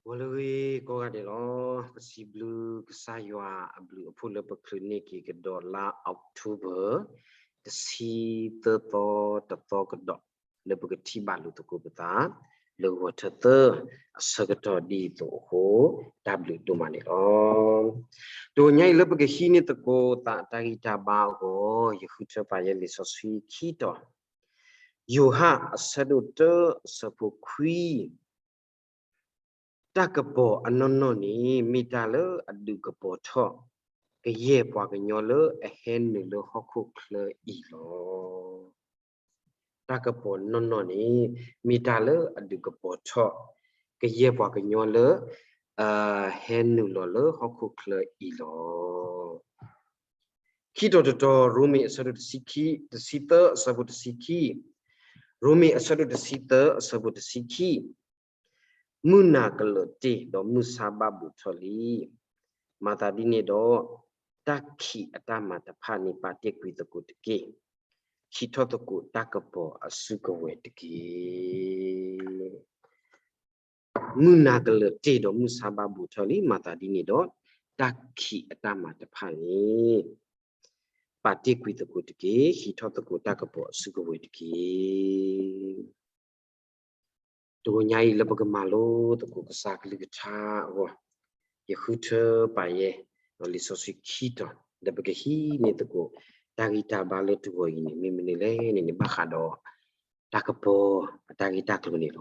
ဂီၤလၢအဂ့ၤကိးဂၤဒဲးလီၤ. ပစံးဘျုးကစၢ်ယွၤအဘျုးအဖှိၣ်လၢပချုးန့ၢ်က့ၤကဒီးလါ October တဆံသၢသီ တသီကဒီး လၢပကထံၣ်ဘၣ်လိာ်သကိးပသး လၢဂီၤထၢၣ်သၢအဆၢကတီၢ်ဒ်သိးအဃိ တၢ်ဘျုးဒိၣ်မးန့ၣ်လီၤ. တနံၤညါအံၤလၢပကဟံးန့ၢ်သကိးသးတၢ်ဂံၢ်တၢ်ဘါအဂီၢ် ယဃုထၢပာ်ယဲလံာ်စီဆှံခံတီၤ, ယိၤဟၣ်အဆၢဒိၣ်တၢအဆၢဖိခွံ တၢ်ကပီၤအနီၢ်နီၢ်န့ၣ် မ့ၢ်တၢ်လၢအဒုးကပီၤထီၣ် ကယဲၢ်ပှၤကညီလၢအဟဲနုာ်လၢဟီၣ်ခိၣ်ချၢအံၤလီၤ. တၢ်ကပီၤနီၢ်နီၢ်န့ၣ် မ့ၢ်တၢ်လၢအဒုးကပီၤထီၣ် ကယဲၢ်ပှၤကညီလၢ အဟဲနုာ်လီၤလၢဟီၣ်ခိၣ်ချၢအံၤလီၤ. ခံတီၤတတီၤ ရိမ့ၤအဆၢဒိၣ်တဆံခံ, တဆံသၢအဆၢဖိတဆံခံ, ရိမ့ၤအဆၢဒိၣ်တဆံသၢအဆၢဖိတဆံခံ, မုၢ်နၤကလၢာ်တ့ၢ်ဒီးမုၢ်ဆါဘၣ်ဘူးထီၣ်လံ. မၤသးဒ်န့ၣ်ဒီး တၢ်ခံးအတၢ်မၤတဖၣ်န့ၣ် ပာ်တ့ၢ်ကွံာ်သကိးတက့ၢ်. ခံးထီၣ်သကိးတၢ်ကပီၤအစုကဝဲၤတက့ၢ်. မုၢ်နၤကလၢာ်တ့ၢ်ဒီးမုၢ်ဆါဘၣ်ဘူးထီၣ်လံ. မၤသးဒ်န့ၣ်ဒီး တၢ်ခံးအတၢ်မၤတဖၣ်န့ၣ် ပာ်တ့ၢ်ကွံာ်သကိးတက့ၢ်. ခံးထီၣ်သကိးတၢ်ကပီၤအစုကဝဲၤတက့ၢ်. တဂီၤညါအံၤလၢပကမၤလိသကိးကစၢ်အကလုၢ်ကထါအဂီၢ်, ယဃုထၢပာ်ယဲ လံာ်စီဆှံခံတီၤ ဒီးပကဟံးန့ၢ်သကိး တၢ်ဂံၢ်တၢ်ဘါလၢတဂီၤအံၤန့ၣ် မ့ၢ်မနုၤလဲၣ်န့ၣ်န့ၣ် ဘၣ်ဃးဒီး တၢ်ကပီၤအတၢ်ဂ့ၢ်တၢ်ကျိၤန့ၣ်လီၤ.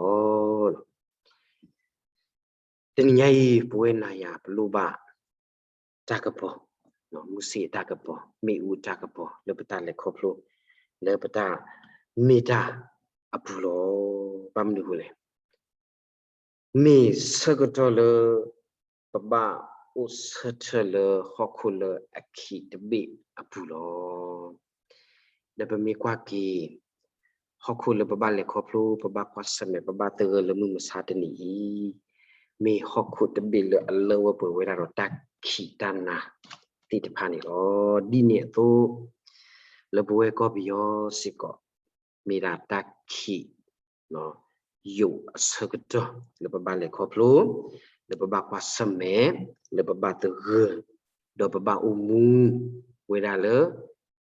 တနံၤညါအံၤ ပဝဲနၤယၤပလိၣ်ဘၣ် တၢ်ကပီၤ, မုၢ်ဆ့ၣ်အတၢ်ကပီၤ, မ့ၣ်အူအတၢ်ကပီၤ လၢပတၢ်လဲၤခီဖျိ လၢပတၢ်မ့ၢ်တၢ်အပူၤလီၤ. ဘၣ်မနုၤအဃိလဲၣ်, မ့ၢ်ဆၢကတီၢ်လၢ ပဘၣ်အိၣ်ဆၢထၢၣ်လၢဟီၣ်ခိၣ်လၢအခံးတဘ့ၣ်အပူၤလီၤ. ဒီးပမ့ၢ်ကွၢ်က့ၤ ဟီၣ်ခိၣ်လၢပဘၣ်လဲၤခီဖျိ ပဘၣ်ကွၢ်ဆၢၣ်မဲာ် ပဘၣ်သဂၢၢ်လၢမုၢ်မဆါတနံၤအံၤ, မ့ၢ်ဟီၣ်ခိၣ်တဘ့ၣ်လၢအလၢဝဲပှဲၤဝဲဒၣ်ဒီးတၢ်ခံးတၢ်နၤသ့ၣ်တဖၣ်န့ၣ်လီၤ. ဒ်န့ၣ်အသိး လၢပဝဲကီၢ်ပယီၤစ့ၢ်ကီး မ့ၢ်ဒၣ်တၢ်ခံး ယိာ်အဆၢကတီၢ် လၢပဘၣ်လဲၤခီဖျိ လၢပဘၣ်ကွၢ်ဆၢၣ်မဲာ် လၢပဘၣ်သဂၢၢ် ဒီးပဘၣ်အိၣ်မူဝဲဒၣ်လၢ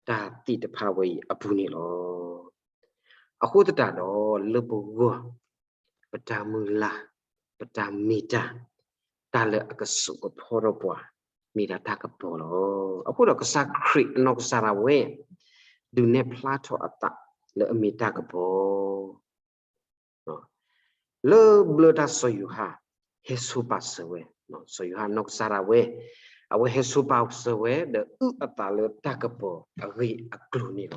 တၢ်သ့ၣ်တဖၣ်ဝဲအံၤအပူၤန့ၣ်လီၤ. အဃိသတးဒီး လၢပဂီၢ် ပတၢ်မုၢ်လၢ် ပတၢ်မ့ၢ်တၢ် တၢ်လၢအကစိာ်ကဖီထီၣ်ပှၤ မ့ၢ်ဒၣ်တၢ်ကပီၤလီၤ. အဃိဒီးကစၢ်ခရံာ်အနီၢ်ကစၢ်ဒၣ်ဝဲ ဒုးနဲၣ်ဖျါထီၣ်အသးလၢအမ့ၢ်တၢ်ကပီၤ လၢဘျၢတၢ်စီၤယိၤဟၣ် ဟဲဆိပာ်စၢၤဝဲ, စီၤယိၤဟၣ်နီၢ်ကစၢ်ဒၣ်ဝဲ အဝဲဟဲဆိပာ်စၢၤဝဲ ဒီးအုၣ်အသးလၢတၢ်ကပီၤအဂ့ၢ်အကျိၤန့ၣ်လီၤ.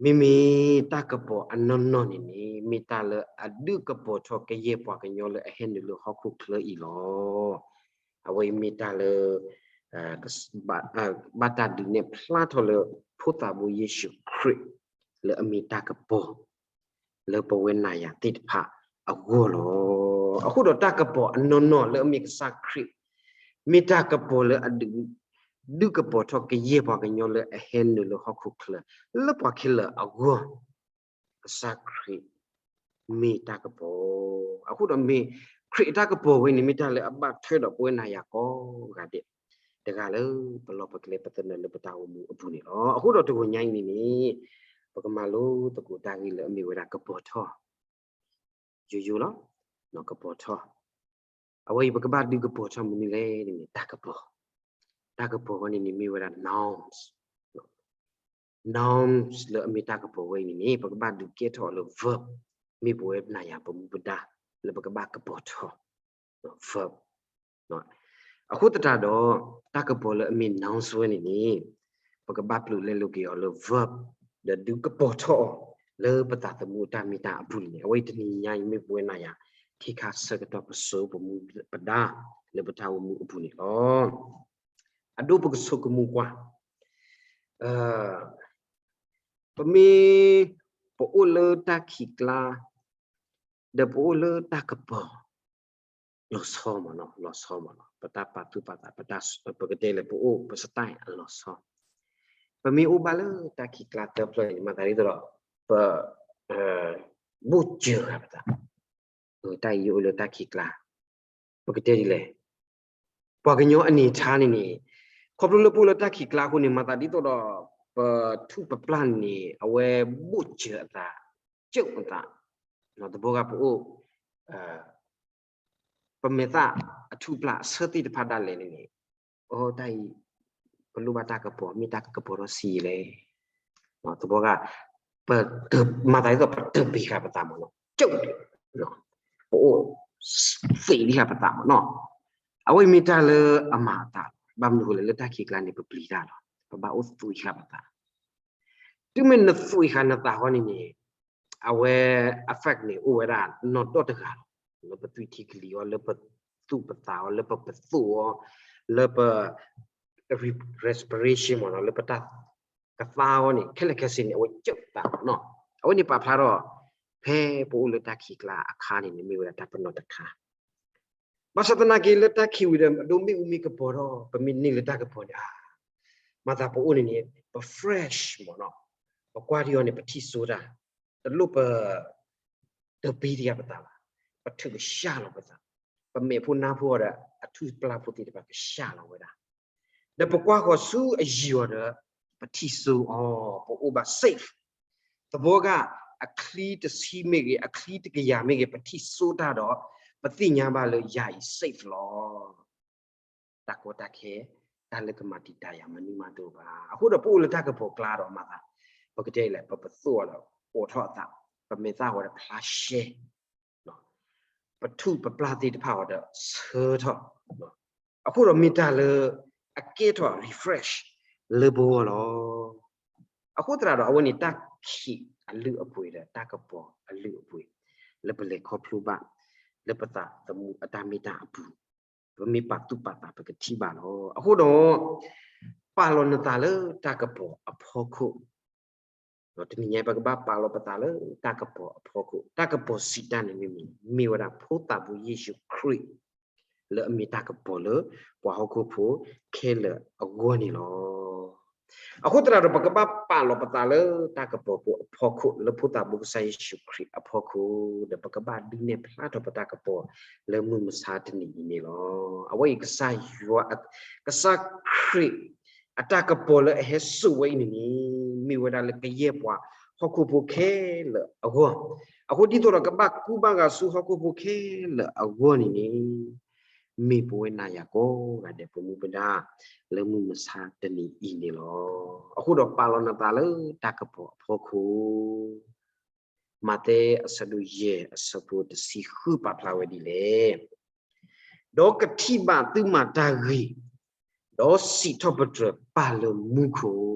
မ့မ့ၢ်တၢ်ကပီၤအနီၢ်နီၢ်န့ၣ်န့ၣ် မ့ၢ်တၢ်လၢအဒုးကပီၤထီၣ်ကယဲၢ်ပှၤကညီလၢအဟဲနုာ်လၢဟီၣ်ခိၣ်ချၢအံၤလီၤ. အဝဲအံၤမ့ၢ်တၢ်လၢ ဘၣ်တၢ်ဒုးနဲၣ်ဖျါထီၣ်လၢ ဖိသၣ်ဘိယ့ၣ်ၡူးခရံာ် လၢအမ့ၢ်တၢ်ကပီၤ လၢပဝဲနၤယၤသ့ၣ်တဖၣ်အဂီၢ်လီၤ. အဃိဒီးတၢ်ကပီၤအနီၢ်နီၢ်လၢအမ့ၢ်ကစၢ်ခရံာ် မ့ၢ်တၢ်ကပီၤလၢအဒုး ဒုးကပီၤထီၣ်ကယဲၢ်ပှၤကညီလၢအဟဲနုာ်လၢဟီၣ်ခိၣ်ချၢ လၢပှၤခဲလၢာ်အဂီၢ် ကစၢ်ခရံာ် မ့ၢ်တၢ်ကပီၤ. အဃိဒီးမ့ၢ်ခရံာ်အတၢ်ကပီၤဝဲန့ၣ် မ့ၢ်တၢ်လၢအဘၣ်ထွဲဒီးပဝဲနၤယၤကိးဂၤဒဲး တဂၤလၢပလီၢ်ပကျဲပသနၢၣ်လၢပတၢ်အိၣ်မူအပူၤန့ၣ်လီၤ. အဃိဒီးတဂီၤညါအံၤန့ၣ်န့ၣ် ပကမၤလိသကိးတၢ်ဂ့ၢ်လၢအမ့ၢ်ဝဲဒၣ်ကပီၤထီၣ် ယိယိလီၤ. ကပီၤထီၣ် အဝဲအံၤပကဘၣ်ဒုးကပီၤထီၣ်မနုၤလဲၣ်န့ၣ် တၢ်ကပီၤ, တၢ်ကပီၤဝဲန့ၣ်န့ၣ်မ့ၢ်ဝဲဒၣ် nouns, nouns လၢအမ့ၢ်တၢ်ကပီၤဝဲအံၤန့ၣ်န့ၣ် ပကဘၣ်ဒုးကဲထီၣ်အီၤလၢ verb မ့ၢ်ပဝဲနၤယၤပမူပဒါ လၢပကဘၣ်ကပီၤထီၣ် verb အဃိသတးဒီး တၢ်ကပီၤလၢအမ့ၢ် nouns ဝဲန့ၣ်န့ၣ် ပကဘၣ်ပျုၤလဲလိာ်က့ၤအီၤလၢ verb ဒီးဒုးကပီၤထီၣ်အီၤ လၢပသးသမူအတၢ်မ့ၢ်တၢ်အပူၤန့ၣ် အဝဲအံၤတနံၤညါအံၤမ့ၢ်ပဝဲနၤယၤ ထံခါဆၢကတီၢ်ပစိပမူပဒါ လၢပတၢ်အိၣ်မူအပူၤန့ၣ်လီၤ. အဒိပကဆိကမိၣ်ကွၢ် ပမ့ၢ် ပအိၣ်လၢတၢ်ခံးကျါ ဒီးပအိၣ်လၢတၢ်ကပီၤ လီၤဆီမးနီၤ, လီၤဆီမးနီၤ, ပတၢ်ပာ်သူၣ်ပာ်သး ပတၢ် ပကတဲလၢပအိၣ်ပ style အလီၤဆီ, ပမ့ၢ်အိၣ်ဘၣ်လၢတၢ်ခံးကျါသၢဖျၢၣ်န့ၣ် မၤသးဒ်သိးဒီး ပ ဘိၣ်စၢၤဂၤပသး တၢ်အံၤယအိၣ်လၢတၢ်ခံးကျါ, ပကတဲဒ်လဲၣ်, ပှၤကညီအန့ၣ်ထါန့ၣ်န့ၣ်, ခီဖျိလၢပအိၣ်လၢတၢ်ခံးကျါအဃိန့ၣ် မၤသးဒ်သိးဒီး ပထူၣ်ပပျၢ်န့ၣ် အဝဲဘိၣ်စၢၤအသး, ကၠိၣ်အသး, သဘီဂၤပအိၣ် ပမဲာ်သၣ်အထူၣ်ပျၢ်အဆၢသ့ၣ်တဖၣ်ဒၣ်လဲာ်န့ၣ်န့ၣ်, အိ တၢ်အံၤ ပလိၣ်ဘၣ်တၢ်ကပီၤ, မ့ၢ်တၢ်ကပီၤထီၣ်ဆံးလဲၣ်. သဘီဂၤ ပမၤသးဒ်သိးပတပ့ၤဃာ်ပသးမ့ၢ်နီၤ, ကၠိၣ်, ပအိၣ်သွံးဒံးဃာ်ပသးမ့ၢ်နီၤ. အဝဲမ့ၢ်တၢ်လၢအမၤအသး, ဘၣ်မနုၤအဃိလဲၣ် လၢတၢ်ခံးကျါန့ၣ် ပပျံၤတၢ်လီၤ, ပဘၣ်အိၣ်သွံးဃာ်ပသး. တုၤမ့ၢ်နသွံးဃာ်နသးဃီန့ၣ်န့ၣ်, အဝဲ effect န့ၣ် အိၣ်ဝဲဒၣ်နီၢ်ဒီတဂၤလီၤ, လၢပသွံၣ်ထံကလံၤအီၤ, လၢပသူၣ်ပသးအီၤ, လၢပပသိၣ်အီၤ, လၢပ respiration မ့ၢ်နီၤ, လၢပတၢ်ကသါအီၤန့ၣ် ခဲလၢာ်ခဲဆ့န့ၣ် အဝဲကၠိၣ်သးမ့ၢ်နီၤ. အဝဲန့ၣ်ပာ်ဖျါထီၣ် ဖဲပအိၣ်လၢတၢ်ခံးကျါအခါန့ၣ်န့ၣ် မ့ၢ်ဝဲဒၣ်တၢ်ပနီၣ်တခါ. ဘၣ်ဆၣ်သနာ်က့ လၢတၢ်ခံးဝံၤဒီး အဒိမ့ၣ်အူမ့ၢ်ကပီၤဒီး ပမ့ၢ်န့ၢ်လၢတၢ်ကပီၤန့ၣ် အါ, မၤသးပအိၣ်န့ၣ်န့ၣ် ပ fresh မ့ၢ်နီၤ, ပကွၢ်ဒံးအီၤန့ၣ် ပထံၣ်စိတၢ်, တလိၣ်ပ တပ့ၤတယၤပသးဘၣ်, ပထုးကဆှၣ်လီၤပသး, ပမဲာ်ဖိနါဖိအီၤဒီး အထူၣ်ပျၢ်ဖိသ့ၣ်တဖၣ် ကဆှၣ်လီၤဝဲဒၣ်. ဒီးပကွၢ်ဃီၤဆူအယံၤအီၤဒီး ပထံၣ်စိအီၤ, ပအိၣ်ဘၣ် safe. သဘီဂၤ အချံတဆံမ့ၢ်ဂ့ၤ, အချံတကယၤမ့ၢ်ဂ့ၤ, ပထံၣ်စိတၢ်ဒီး ပသ့ၣ်ညါဘၣ်လၢယၤအံၤ safe လီၤ. တၢ်ကီတၢ်ခဲ, တၢ်လၢကမၤတံာ်တာ်ယၤ မနုၤမးတအိၣ်ဘၣ်. အဃိဒီးပအိၣ်လၢတၢ်ကပီၤကျါဒီးမၤသး, ပကတဲလဲၣ် ပပသိၣ်အီၤဒီးအိးထီၣ်အသး, ပမဲာ်သၣ်အီၤဒီးဖျါရှဲ, ပထူၣ်ပပျၢ်သ့ၣ်တဖၣ်အီၤဒီးဆၢထီၣ်, အဃိဒီးမ့ၢ်တၢ်လၢ အကဲထီၣ် refresh လၢပဂီၢ်လီၤ. အဃိသတးဒီး အဝဲန့ၣ်တၢ်ခံးအလုၢ်အပှ့ၤဒီးတၢ်ကပီၤအလုၢ်အပှ့ၤ လၢပလဲၤခီဖျိဘၣ် လၢပသးသမူအတၢ်မ့ၢ်တၢ်အပူၤ, ပမ့ၢ်ပာ်သူၣ်ပာ်သးပကထံၣ်ဘၣ်လီၤ. အဃိဒီး ပာ်လီၤနသးလၢတၢ်ကပီၤအဖီခိၣ်, ဒီးတနံၤညါပကဘၣ်ပာ်လီၤပသးလၢတၢ်ကပီၤအဖီခိၣ်, တၢ်ကပီၤစံးတၢ်န့ၣ်မ့မ့ၢ် မ့ၢ်ဝဲဒၣ်ဖိသၣ်ဘိယ့ၣ်ၡူးခရံာ် လၢအမ့ၢ်တၢ်ကပီၤလၢပှၤဟီၣ်ခိၣ်ဖိခဲလၢာ်အဂီၢ်န့ၣ်လီၤ. အဃိသတးဒီး ပကဘၣ်ပာ်လီၤပသးလၢတၢ်ကပီၤဖိအဖီခိၣ် လၢဖိသၣ်ဘိကစၢ်ယ့ၣ်ၡူးခရံာ်အဖီခိၣ်, ဒီးပကဘၣ်ဒုးနဲၣ်ဖျါထီၣ်ပတၢ်ကပီၤလၢမုၢ်မဆါတနံၤအံၤန့ၣ်လီၤ. အဝဲအံၤကစၢ်ယွၤ, ကစၢ်ခရံာ် အတၢ်ကပီၤလၢအဟဲစိာ်ဝဲအံၤန့ၣ်န့ၣ် မ့ၢ်ဝဲဒၣ်လၢကယဲၢ်ပှၤဟီၣ်ခိၣ်ဖိခဲလၢာ်အဂီၢ်, အဃိဒ်သိးဒီးကဘၣ်ကူဘၣ်ဂာ်ဆူဟီၣ်ခိၣ်ဖိခဲလၢာ်အဂီၢ်န့ၣ်န့ၣ် မ့ၢ်ပဝဲနၤယၤကိးဂၤဒဲးပမူပဒါလၢမုၢ်မဆါတနံၤအံၤန့ၣ်လီၤ. အဃိဒီးပာ်လီၤနသးလၢတၢ်ကပီၤအဖီခိၣ်, မးသဲအဆၢဒိၣ်ယဲၢ်အဆၢဖိတဆံဃုပာ်ဖျါဝဲဒ်လဲၣ်, ဒီးကထံၣ်ဘၣ်သုမၤတၢ်ဂ့ၤ, ဒီးစံးထီၣ်ပတြၢၤပၢ်လၢမူခိၣ်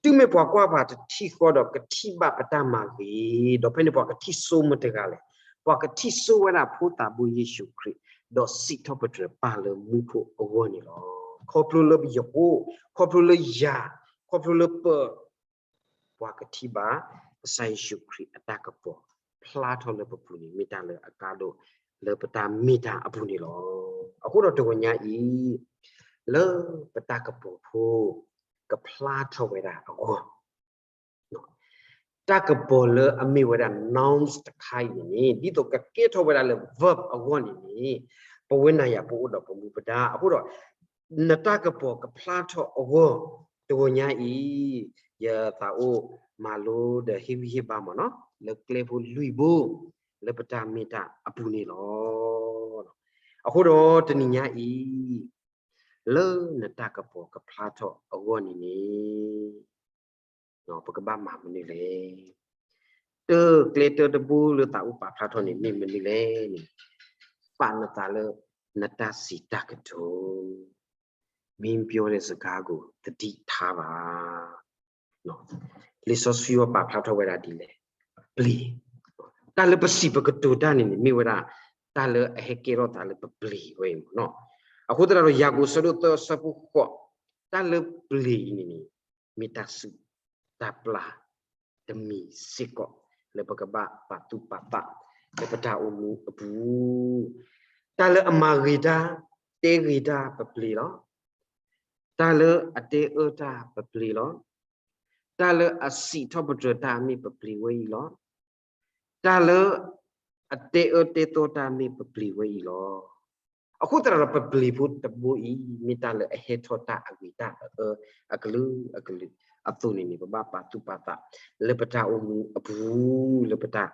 တုၤမ့ၢ်ပှၤကွၢ်ပှၤတထံၣ်ဃီဒီးကထံၣ်ဘၣ်ပတၢ်မၤဂ့ၤ, ဒီးဖဲန့ၣ်ပှၤကထံၣ်စိမတဂၤလဲၣ်, ပှၤကထံၣ်စိဝဲဒၣ်ဖိသၣ်ဘိယ့ၣ်ၡူးခရံာ်, ဒီးစံးထီၣ်ပတြၢၤပၢ်လၢမူခိၣ်အဂီၢ်န့ၣ်လီၤ. ခီဖျိလၢယဃိ, ခီဖျိလၢယၤ, ခီဖျိလၢပ ပှၤကထံၣ်ဘၣ် ကစၢ်ယ့ၣ်ၡူးခရံာ်အတၢ်ကပီၤဖျါထီၣ်လၢပပူၤန့ၣ် မ့ၢ်တၢ်လၢအကါဒိၣ်လၢပတၢ်မ့ၢ်တၢ်အပူၤန့ၣ်လီၤ. အဃိဒီးတဂီၤညါအံၤ လၢပတၢ်ကပီၤဖိ ကဖျါထီၣ်ဝဲဒၣ်အဂီၢ် တၢ်ကပီၤလၢအမ့ၢ်ဝဲဒၣ် nouns တခါအံၤန့ၣ်န့ၣ် ဒ်သိးကကဲထီၣ်ဝဲဒၣ်လၢ verb အဂီၢ်န့ၣ်န့ၣ် ပဝဲနၤယၤပအိၣ်ဒီးပမူပဒါ အဃိဒီး နတၢ်ကပီၤကဖျါထီၣ်အဂီၢ် တဂီၤညါအံၤ ယသးအိၣ်မၤလိဒီးဟ့ၣ်ဂံၢ်ဟ့ၣ်ဘါမ့ၢ်နီၤ လၢကျဲဖိလွံၢ်ဘိ လၢပတၢ်မ့ၢ်တၢ်အပူၤန့ၣ်လီၤ. အဃိဒီးတနံၤညါအံၤ လၢနတၢ်ကပီၤကဖျါထီၣ်အဂီၢ်န့ၣ်န့ၣ် ပကဘၣ်မၤမနုၤလဲၣ်. တၢ်ကျဲတၢ်တဘိလၢသးအိၣ်ပာ်ဖျါထီၣ်န့ၣ် မ့ၢ်မနုၤလဲၣ်န့ၣ် ပာ်နသးလၢ နတၢ်စံးတၢ်ကတိၤ မင်းပြောတဲ့စကားကို သတိထားပါ. လံာ်စီဆှံအံၤပာ်ဖျါထီၣ်ဝဲဒၣ်ဒ်လဲၣ်, ပျ့ၤ, တၢ်လၢပစံးပကတိၤတၢ်န့ၣ်န့ၣ် မ့ၢ်ဝဲဒၣ် တၢ်လၢအဟဲကဲထီၣ်သးလၢပပျ့ၤဝဲအံၤမ့ၢ်နီၤ. အဃိသတးဒီး ယၤကိာ်အဆၢဒိၣ်သၢအဆၢဖိဃိး, တၢ်လၢပျ့ၤအံၤန့ၣ်န့ၣ် မ့ၢ်တၢ်စုၣ်တၢ်ပျၢ်တမံၤစ့ၢ်ကီး လၢပကဘၣ်ပာ်သူၣ်ပာ်သး လၢပတၢ်အိၣ်မူအပူၤ, တၢ်လၢအမၤဂ့ၤတၢ်, တဲဂ့ၤတၢ်ပပျ့ၤလီၤ. တၢ်လၢအတဲအၢတၢ်ပပျ့ၤလီၤ. တၢ်လၢအစံးထီၣ်ပတြၢၤတၢ်မ့ၢ်ပပျ့ၤဝဲအံၤလီၤ. တၢ်လၢ အတဲအၢတဲသီတၢ်မ့ၢ်ပပျံၤဝဲအံၤလီၤ. အဃိသတးဒီး ပပျံၤဖိတဘိအံၤ မ့ၢ်တၢ်လၢအဟဲထီၣ်တၢ်အဂ့ၤတၢ်အအၢအကလုာ်အကလုာ်အသိးန့ၣ်န့ၣ် ပဘၣ်ပာ်သူၣ်ပာ်သး လၢပတၢ်အိၣ်မူအပူၤ လၢပတၢ်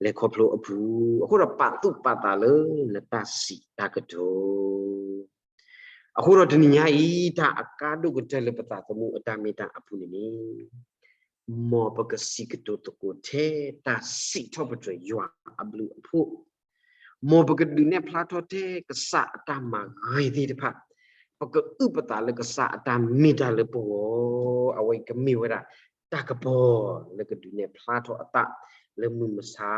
လဲၤခီဖျိအပူၤ, အဃိဒီးပာ်သူၣ်ပာ်သးလၢနတၢ်စံးတၢ်ကတိၤ အဃိဒီးတနံၤညါအံၤ တၢ်အကါဒိၣ်ကတၢၢ်လၢပသးသမူအတၢ်မ့ၢ်တၢ်အပူၤန့ၣ်န့ၣ် မ်ပကစံးကတိၤသကိးထဲတၢ်စံးထီၣ်ပတြၢၤယွၤအဘျုးအဖှိၣ်, မ်ပကဒုးနဲၣ်ဖျါထီၣ်ထဲကစၢ်အတၢ်မၤဂ့ၤသ့ၣ်တဖၣ်, ပကအုၣ်ပသးလၢကစၢ်အတၢ်မ့ၢ်တၢ်လၢပဂီၢ်, အဝဲအံၤကမ့ၢ်ဝဲဒၣ်တၢ်ကပီၤလၢကဒုးနဲၣ်ဖျါထီၣ်အသးလၢမုၢ်မဆါ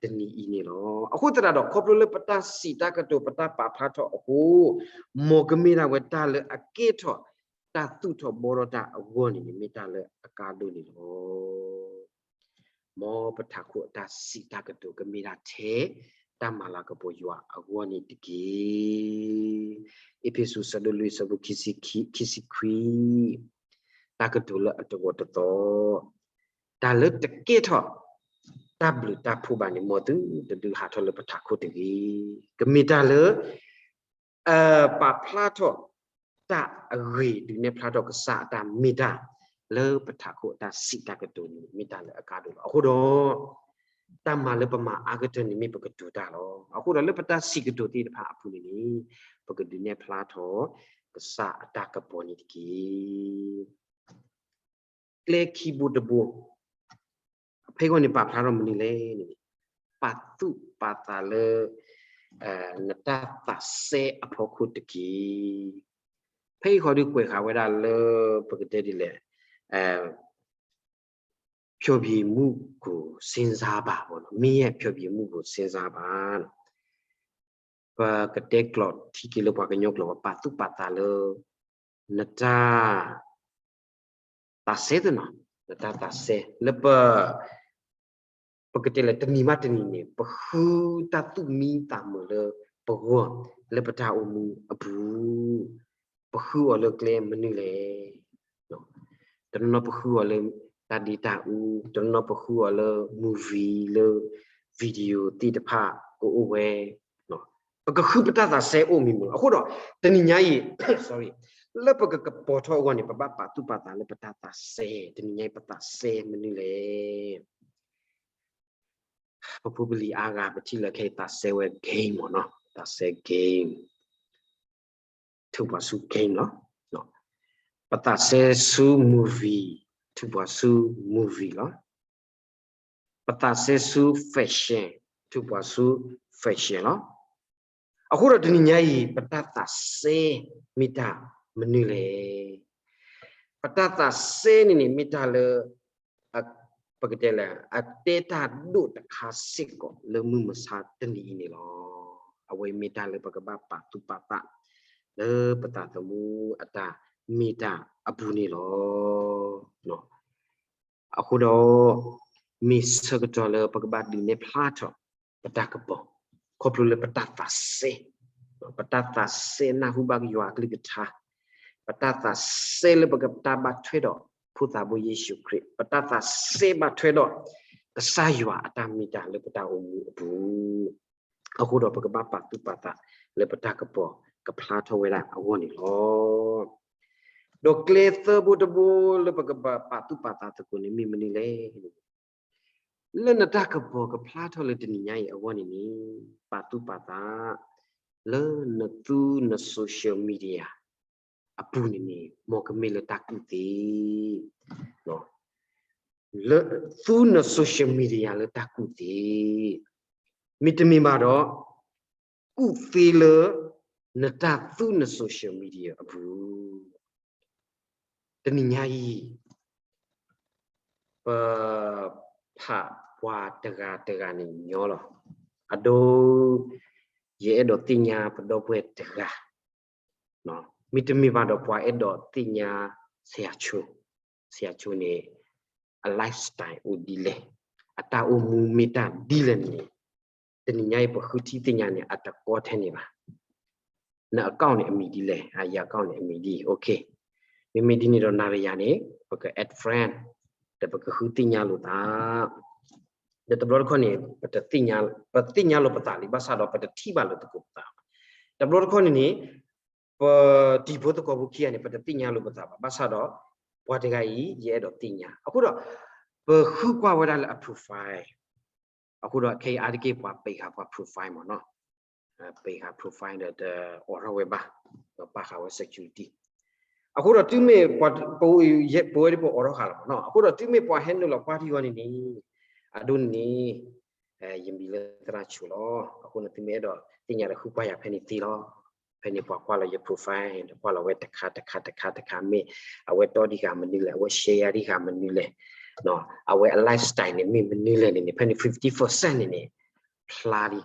တနံၤအံၤန့ၣ်လီၤ. အဃိသတးဒီး ခီဖျိလၢပတၢ်စံးတၢ်ကတိၤ ပတၢ်ပာ်ဖျါထီၣ်အဃိ, မ်ကမ့ၢ်ဒၣ်ဝဲတၢ်လၢအကဲထီၣ်တၢ်သူၣ်ထီၣ်ဘှီထီၣ်တၢ်အဂီၢ်န့ၣ်န့ၣ် မ့ၢ်တၢ်လၢအကါဒိၣ်န့ၣ်လီၤ. မ်ပထးခိၣ်အတၢ်စံးတၢ်ကတိၤကမ့ၢ်ဒၣ်ထဲ တၢ်မၤလၤကပီၤယွၤအဂီၢ်န့ၣ်တက့ၢ်. အ့းဖ့းစူး ဆၢဒိၣ်လွံၢ် ဆၢဖိခံဆံခွံ, တၢ်ကတိၤလၢအတဂီၤတသီ, တၢ်လၢတကဲထီၣ်တၢ်ဘျုးတၢ်ဖှိၣ်ဘၣ်န့ၣ် မ်သုတဒုးဟးထီၣ်လၢပထးခိၣ်တဂ့ၤ. ကမ့ၢ်တၢ်လၢ ပာ်ဖျါထီၣ်တၢ်အဂ့ၤ ဒုးနဲၣ်ဖျါထီၣ်ကစၢ်အတၢ်မ့ၢ်တၢ် လၢပထးခိၣ်အတၢ်စံးတၢ်ကတိၤန့ၣ် မ့ၢ်တၢ်လၢအကါဒိၣ်လီၤ. အဃိဒီး တၢ်မၤလၢပမၤအါကတၢၢ်န့ၣ်မ့ၢ်ပကတိၤတၢ်လီၤ. အဃိဒီးလၢပတၢ်စံးကတိၤသ့ၣ်တဖၣ်အပူၤန့ၣ်န့ၣ် ပကဒုးနဲၣ်ဖျါထီၣ်ကစၢ်အတၢ်ကပီၤန့ၣ်တက့ၢ်. ကျဲခံဘိတဘိ ဖဲအံၤန့ၣ် ပာ်ဖျါထီၣ်မနုၤလဲၣ်န့ၣ် ပာ်သူၣ်ပာ်သးလၢ နတၢ်သးစဲအဖီခိၣ်တက့ၢ်. ဖဲအံၤဃီဒုးကွဲးဃာ်ဝဲဒၣ်လၢ ပကတဲဒ်လဲၣ် ဖျော်ဖြေမှုကို စဉ်းစားပါပေါ့နော်, မင်းရဲ့ ဖျော်ဖြေမှုကို စဉ်းစားပါ. ပကတဲကျိာ်ထံက့ၤလၢပှၤကညီကျိာ် ပာ်သူၣ်ပာ်သးလၢ နတၢ် သးစဲသ့ၣ်နီၤ, နတၢ်သးစဲ လၢပ ပကတဲလၢတနံၤဘၣ်တနံၤန့ၣ် ပဃုတၢ်သူၣ်မံသးမုာ်လၢပဂီၢ် လၢပတၢ်အိၣ်မူအပူၤ, ပဃုအီၤလၢကျဲမနုၤလဲၣ်. တနီၤပဃုအီၤလၢတၢ်ဒ့တၢ်အူ, တနီၤပဃုအီၤလၢ movie လၢ video သ့ၣ်တဖၣ်ကအိၣ်ဝဲ ပကဃုပတၢ်သးစဲအိၣ်မံၤမုာ်လီၤ. အဃိဒီး တနံၤညါအံၤ sorry, လၢပကကပီၤထီၣ်အဂီၢ်န့ၣ် ပဘၣ်ပာ်သူၣ်ပာ်သးလၢပတၢ်သးစဲ, တနံၤညါအံၤပသးစဲမနုၤလဲၣ်. ပဖိပလံၤအါဂၤ ပထံၣ်လၢခဲအံၤသးစဲဝဲ game မ့ၢ်နီၤ, သးစဲ game ထုးပှၤဆူ game လီၤ. ပသးစဲဆူ movie ထုးပှၤဆူ movie လီၤ. ပသးစဲဆူ fashion ထုးပှၤဆူ fashion လီၤ. အဃိဒီးတနံၤညါအံၤ ပတၢ်သးစဲမ့ၢ်တၢ်မနုၤလဲၣ်. ပတၢ်သးစဲန့ၣ်န့ၣ် မ့ၢ်တၢ်လၢ ပကတဲလၢ အတဲတၢ်ဒိၣ်တခါစ့ၢ်ကီးလၢမုၢ်မဆါတနံၤအံၤန့ၣ်လီၤ. အဝဲမ့ၢ်တၢ်လၢပကဘၣ်ပာ်သူၣ်ပာ်သး လၢပသးသမူအတၢ်မ့ၢ်တၢ်အပူၤန့ၣ်လီၤ. အဃိဒီး မ့ၢ်ဆၢကတီၢ်လၢပကဘၣ်ဒုးနဲၣ်ဖျါထီၣ် ပတၢ်ကပီၤ ခီဖျိလၢပတၢ်သးစဲ, ပတၢ်သးစဲနၢ်ဟူဘၣ်ယွၤအကလုၢ်ကထါ, ပတၢ်သးစဲလၢပကတၢ်ဘၣ်ထွဲဒီးဖိသၣ်ဘိယ့ၣ်ၡူးခရံာ်, ပတၢ်သးစဲဘၣ်ထွဲဒီး ကစၢ်ယွၤအတၢ်မ့ၢ်တၢ်လၢပတၢ်အိၣ်မူအပူၤ အဃိဒီးပကဘၣ်ပာ်သူၣ်ပာ်သးလၢပတၢ်ကပီၤကဖျါထီၣ်ဝဲဒၣ်အဂီၢ်န့ၣ်လီၤ. ဒီးကျဲသၢဘိတဘိလၢပကဘၣ်ပာ်သူၣ်ပာ်သးသကိးန့ၣ်မ့ၢ်မနုၤလဲၣ်. လၢနတၢ်ကပီၤကဖျါထီၣ်လၢတနံၤညါအံၤအဂီၢ်န့ၣ်န့ၣ် ပာ်သူၣ်ပာ်သး လၢနသူန social media အပူၤန့ၣ်န့ၣ် မ်ကမ့ၢ်လၢတၢ်ကူၣ်သ့ လၢသူန social media လၢတၢ်ကူၣ်သ့, မ့တမ့ၢ်ဘၣ်ဒီး ကူၣ်သ့လၢ နတၢ်သူန social media အပူၤ, တနံၤညါအံၤ ပဖးပှၤတဂၤတဂၤန့ၣ်ညီလီၤ. အဒိ ယအဲၣ်ဒိးသ့ၣ်ညါပဒီပုၢ်ဝဲၢ်တဂၤ မ့တမ့ၢ်ဘၣ်ဒီးပှၤအဲၣ်ဒိးသ့ၣ်ညါ ဆရာချို, ဆရာချိုန့ၣ် အ lifestyle အိၣ်ဒ်လဲၣ်, အတၢ်အိၣ်မူမ့ၢ်တၢ်ဒ်လဲၣ်န့ၣ် တနံၤညါအံၤပဃုထံၣ်သ့ၣ်ညါန့ၣ် အတကီထဲန့ၣ်ဘၣ်. န account န့ၣ်အမံၤဒ်လဲၣ်, ယ account န့ၣ်အမံၤဒ်အံၤ, OK. မ့မ့ၢ်ဒ်န့ၣ်ဒီးနၤဒီးယၤန့ၣ် ပက add friend ဒီးပကဃုသ့ၣ်ညါလိာ်သး ဒီးတဘျီတခီၣ်န့ၣ် ပတသ့ၣ်ညါ, ပသ့ၣ်ညါလိာ်ပသးလံ, ဘၣ်ဆၣ်ဒီးပတထံၣ်ဘၣ်လိာ်သကိးပသးဘၣ်. တဘျီတခီၣ်န့ၣ်န့ၣ် ပတံၤဖိသကိးဖိခံဂၤန့ၣ် ပတသ့ၣ်ညါလိာ်ပသးဘၣ်, ဘၣ်ဆၣ်ဒီး ပှၤတဂၤအံၤ ယအဲၣ်ဒိးသ့ၣ်ညါ. အဃိဒီး ပဃုကွၢ်ဝဲဒၣ်လၢအ profile. အဃိဒီးခဲအံၤအါတက့ၢ်ပှၤပ့ၤဃာ်ပှၤ profile မ့ၢ်နီၤ, ပ့ၤဃာ် profile ဒီးတအိးထီၣ်ဝဲဘၣ်, ဒီးပာ်ဃာ်ဝဲ security. အဃိဒီးတုၤမ့ၢ်ပဝဲဒၣ်ပအိးထီၣ်ဃာ်လီၤမ့ၢ်နီၤ, အဃိဒီးတုၤမ့ၢ်ပှၤဟဲနုာ်လီၤကွၢ်ထံအဂီၢ်န့ၣ်န့ၣ်, အဒိန့ၣ်န့ၣ် ယမံၤလၢသရၣ်ဆိလီၤ. အဃိန့ၣ်သုမ့ၢ်အဲၣ်ဒိးသ့ၣ်ညါဒီးဃုကွၢ်ယၤဖဲန့ၣ်သ့လီၤ. ဖဲန့ၣ်ပှၤကွၢ်လီၤယ profile ဒီးကွၢ်လီၤဝဲတခါတခါတခါတခါ မ့ၢ်အဝဲတီဒံးဃာ်မနုၤလဲၣ်, အဝဲ share ဒံးဃာ်မနုၤလဲၣ်, အဝဲအ lifestyle န့ၣ်မ့ၢ်မနုၤလဲၣ်န့ၣ်န့ၣ် ဖဲန့ၣ် fifty percent န့ၣ်န့ၣ် ဖျါလံ,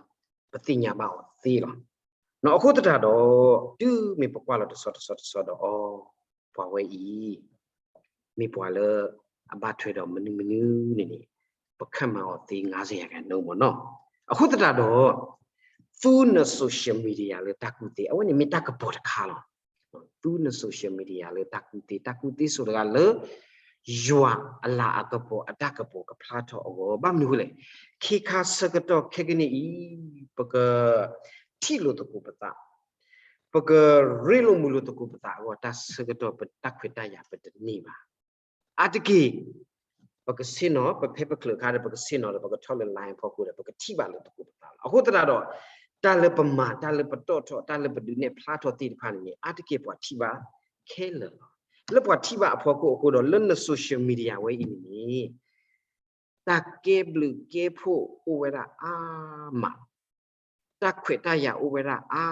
ပသ့ၣ်ညါဘၣ်အီၤသ့လီၤ. အဃိသတးဒီး တုၤမ့ၢ်ပကွၢ်လီၤတဆီတဆီတဆီဒီး အိ ပှၤဝဲအံၤ မ့ၢ်ပှၤလၢအဘၣ်ထွဲဒီးမနုၤမနုၤန့ၣ်န့ၣ် ပခန့်မှန်းအီၤသ့ ငါးဆယ်ရာခိုင်နှုန်း မ့ၢ်နီၤ. အဃိသတးဒီး သူန social media လၢတၢ်ကူၣ်သ့ အဝဲန့ၣ်မ့ၢ်တၢ်ကပီၤတခါလီၤ. သူန social media လၢတၢ်ကူၣ်သ့, တၢ်ကူၣ်သ့ဆိးတဂၤလၢ ယွၤအလၤအကပီၤအတၢ်ကပီၤကဖျါထီၣ်အဂီၢ်, ဘၣ်မနုၤအဃိလဲၣ်, ခ့ခါဆၢကတီၢ်ခဲကနံၣ်အံၤ ပကထံၣ်လိာ်သကိးပသး, ပကရ့လိာ်မုာ်လိာ်သကိးပသးအဂီၢ် တၢ်ဆၢကတီၢ်ပတၢ်ခွဲးတၢ်ယာ်ပတန့ၢ်ဘၣ်. အါတက့ၢ် ပကဆ့ၣ်နီၤ, ပဖဲပချုးအခါဒီး ပကဆ့ၣ်နီၤဒီး ပကထီၣ်လၢ line အဖီခိၣ်ဒီး ပကထံၣ်ဘၣ်လိာ်သကိးပသးလီၤ. အဃိသတးဒီး တၢ်လၢပမၤ, တၢ်လၢပတီၣ်ထီၣ်, တၢ်လၢပဒုးနဲၣ်ဖျါထီၣ်သ့ၣ်တဖၣ်န့ၣ်န့ၣ် အါတက့ၢ်ပှၤထံၣ်ဘၣ်ခဲလၢာ်လီၤ. လၢပှၤထံၣ်ဘၣ်အဖီခိၣ်အဃိဒီး လၢန social media ဝဲအံၤန့ၣ်န့ၣ် တၢ်ကဲဘျုးကဲဖှိၣ်အိၣ်ဝဲဒၣ်အါမး, တၢ်ခွဲးတၢ်ယာ်အိၣ်ဝဲဒၣ်အါ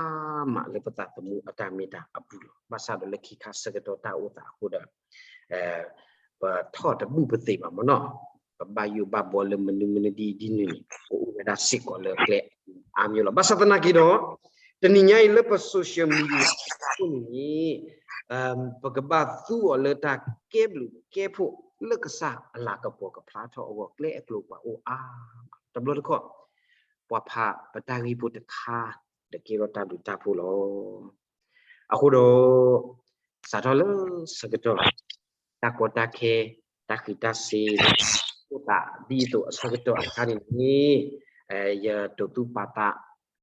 မးလၢပသးသမူအတၢ်မ့ၢ်တၢ်အပူၤလီၤ. ဘၣ်ဆၣ်ဒီးလၢခံခါဆၢကတီၢ်တၢ်အိၣ်သးအဃိဒီး ပထီၣ်တဘူၣ်ပသံးဘၣ်မ့ၢ်နီၤ, ပဘၣ်ယိၣ်ဘၣ်ဘှီလၢမနုၤမနုၤဒ်အံၤဒ်နုၤန့ၣ် ကအိၣ်ဝဲဒၣ်စ့ၢ်ကီးလၢကျဲအါမးလီၤ. ဘၣ်ဆၣ်သနာ်က့ဒီး တနံၤညါအံၤလၢပ social media အဃိန့ၣ်န့ၣ် ပကဘၣ်သူအီၤလၢတၢ်ကဲဘျုးကဲဖှိၣ်လၢကစၢ်အလၤကပီၤကဖျါထီၣ်အဂီၢ် ကျဲအကျိၤပှၤအိၣ်အါမး. တဘျီတခီၣ် ပှၤဖးပတၢ်ဂ့ၢ်ဖိတခါ ဒီးကဲထီၣ်တၢ်ဘျုးတၢ်ဖှိၣ်လီၤ. အဃိဒီး စးထီၣ်လၢဆၢကတီၢ် တၢ်ကီတၢ်ခဲ တၢ်ဃံးတၢ်စ့ၤ အိၣ်သးဒ်သိးအဆၢကတီၢ်အခါန့ၣ်န့ၣ် ယတိာ်သူၣ်ပာ်သး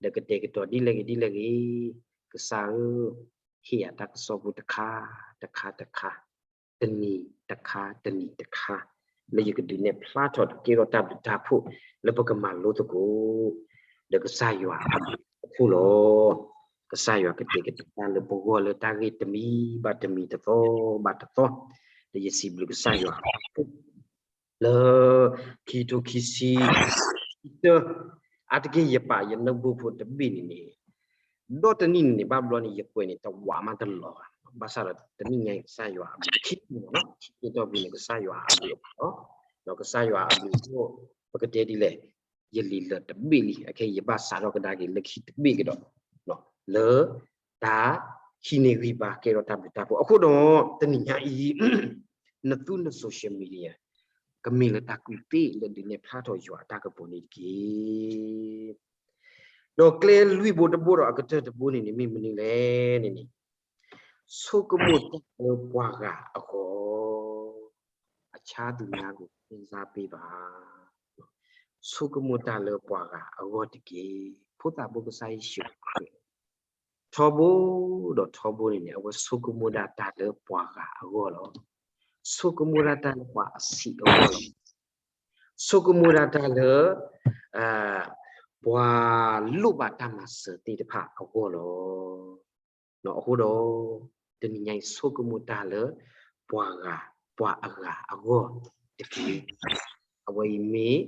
ဒီးကတဲာ်ကတီၤဒ်လဲၣ်ဂ့ၤဒ်လဲၣ်ဂ့ၤ ကစၢ်ဧၢ ဟ့ၣ်ယၤတၢ်ကစီၣ်ဖိတခါ တခါတခါ တနံၤတခါ တနံၤတခါ လၢယကဒုးနဲၣ်ဖျါထီၣ်ဒီးကဲထီၣ်တၢ်ဘျုးတၢ်ဖှိၣ် လၢပကမၤလိသကိး ဒီးကစၢ်ယွၤအဘျုးအဖှိၣ်လီၤ. ကစၢ်ယွၤကတဲာ်ကတီၤတၢ်လၢပဂီၢ်လၢတၢ်ဂ့ၢ်တမံၤဘၣ်တမံၤ တသီဘၣ်တသီ, ဒီးယစံးဘျုးကစၢ်ယွၤ လၢ ခံထိခံဆံ ခံတၢ အါတက့ၢ်ယပာ်ယ notebook ဖိတဘ့ၣ်န့ၣ်န့ၣ် ဒီတနံၣ်န့ၣ်န့ၣ် ဘၣ်ဘျီန့ၣ် ယကွဲးန့ၣ် တဝးမးတလီၤဘၣ်. ဘၣ်ဆၣ်ဒီးတနံၣ်ညါအံၤ ကစၢ်ယွၤအဘျုးခံန့ၣ် ခံကတီၢ်ပူၤန့ၣ် ကစၢ်ယွၤအဘျုးအဖှိၣ်လီၤ. ဒီးကစၢ်ယွၤအဘျုးအဖှိၣ် ပကတဲဒ်လဲၣ် ယလံာ်လၢာ်တဘ့ၣ်လံ အခဲအံၤယဘၣ်စးထီၣ်ကဒါက့ၤလၢခံတဘ့ၣ်ကဒီး လၢ တၢ်ဟံးန့ၢ်ဂံၢ်ဘါကဲထီၣ်တၢ်ဘျုးတၢ်ဖှိၣ်. အဃိဒီး တနံၤညါအံၤ နသူန social media ကမ့ၢ်လၢတၢ်ကူၣ်သ့လၢဒုးနဲၣ်ဖျါထီၣ်ယွၤအတၢ်ကပီၤန့ၣ်တက့ၢ်. ဒီးကျဲလွံၢ်ဘိတဘိဒီးအကတၢၢ်တဘိန့ၣ်န့ၣ် မ့ၢ်မနုၤလဲၣ်န့ၣ်န့ၣ် ဆိကမိၣ်တၢ်လၢပှၤဂၤအဂီၢ်, အခြားသူများကို စဉ်းစားပေးပါ. ဆိကမိၣ်တၢ်လၢပှၤဂၤအဂီၢ်တက့ၢ်. ဖိသၣ်ဖိကစၢ်ယ့ၣ်ၡူးခရံာ် ထီဘိဒီးထီဘိန့ၣ်န့ၣ် အဝဲဆိကမိၣ်ဒၣ်တၢ်လၢပှၤဂၤအဂီၢ်လီၤ. ဆိကမိၣ်ဒၣ်တၢ်လၢပှၤအဆံးအဂီၢ်လီၤ. ဆိကမိၣ်ဒၣ်တၢ်လၢ ပှၤလိၣ်ဘၣ်တၢ်မၤစၢၤသ့ၣ်တဖၣ်အဂီၢ်လီၤ. အဃိဒီး တနံၤညါအံၤ ဆိကမိၣ်တၢ်လၢ ပှၤဂၤ ပှၤအဂၤအဂီၢ်တက့ၢ်. အဝဲအံၤမ့ၢ်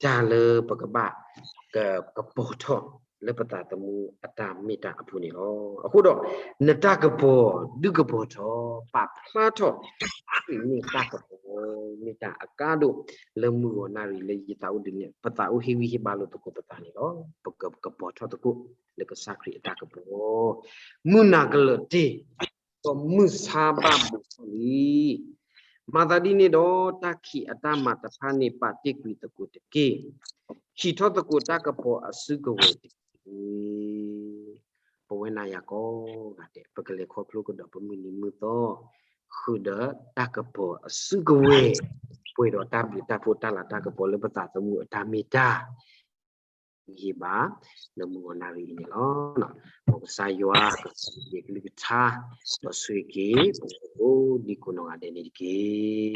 တၢ်လၢပကဘၣ် က ကပီၤထီၣ်လၢပသးသမူအတၢ်မ့ၢ်တၢ်အပူၤန့ၣ်လီၤ. အဃိဒီး နတၢ်ကပီၤ ဒုးကပီၤထီၣ် ပာ်ဖျါထီၣ် ခရံာ်မ့ၢ်တၢ်ကပီၤ မ့ၢ်တၢ်အကါဒိၣ် လၢမုၢ်ဂီၤနၣ်ရံၣ်လၢယသးအိၣ်ဒုးနဲၣ် ပသးအိၣ်ဟ့ၣ်ဂံၢ်ဟ့ၣ်ဘါလိာ်သကိးပသးန့ၣ်လီၤ. ပက ကပီၤထီၣ်သကိး လၢကစၢ်ခရံာ်အတၢ်ကပီၤ မုၢ်နၤကလၢာ်တ့ၢ် ဒီးမုၢ်ဆါဘၣ်ဘူးထီၣ်လံ. မၤသးဒ်န့ၣ်ဒီး တၢ်ခံးအတၢ်မၤတဖၣ်န့ၣ် ပာ်တ့ၢ်ကွံာ်သကိးတက့ၢ်. ဟံးထီၣ်သကိးတၢ်ကပီၤအစုကဝဲၤတက့ၢ်. ပဝဲနၤယၤကိးဂၤဒဲး ပကလဲၤခီဖျိကဒီးပမုၢ်နံၤမုၢ်သီ ဃုာ်ဒီးတၢ်ကပီၤအစုကဝဲၤ ပှဲၤဒီးတၢ်ဘျုးတၢ်ဖှိၣ်တၢ်လၤတၢ်ကပီၤလၢပသးသမူအတၢ်မ့ၢ်တၢ် မ့ၢ်ဟ့ၣ်ဘၣ် လၢမုၢ်ဂီၤနၣ်ရံၣ်အံၤန့ၣ်လီၤ. မ်ကစၢ်ယွၤ ကစၢ်ယွၤကလုၢ်ကထါ ဒီးဆိၣ်ဂ့ၤက့ၤ ပှၤကိးဒံကိးနီၢ်ဂၤဒဲးန့ၣ်တက့ၢ်.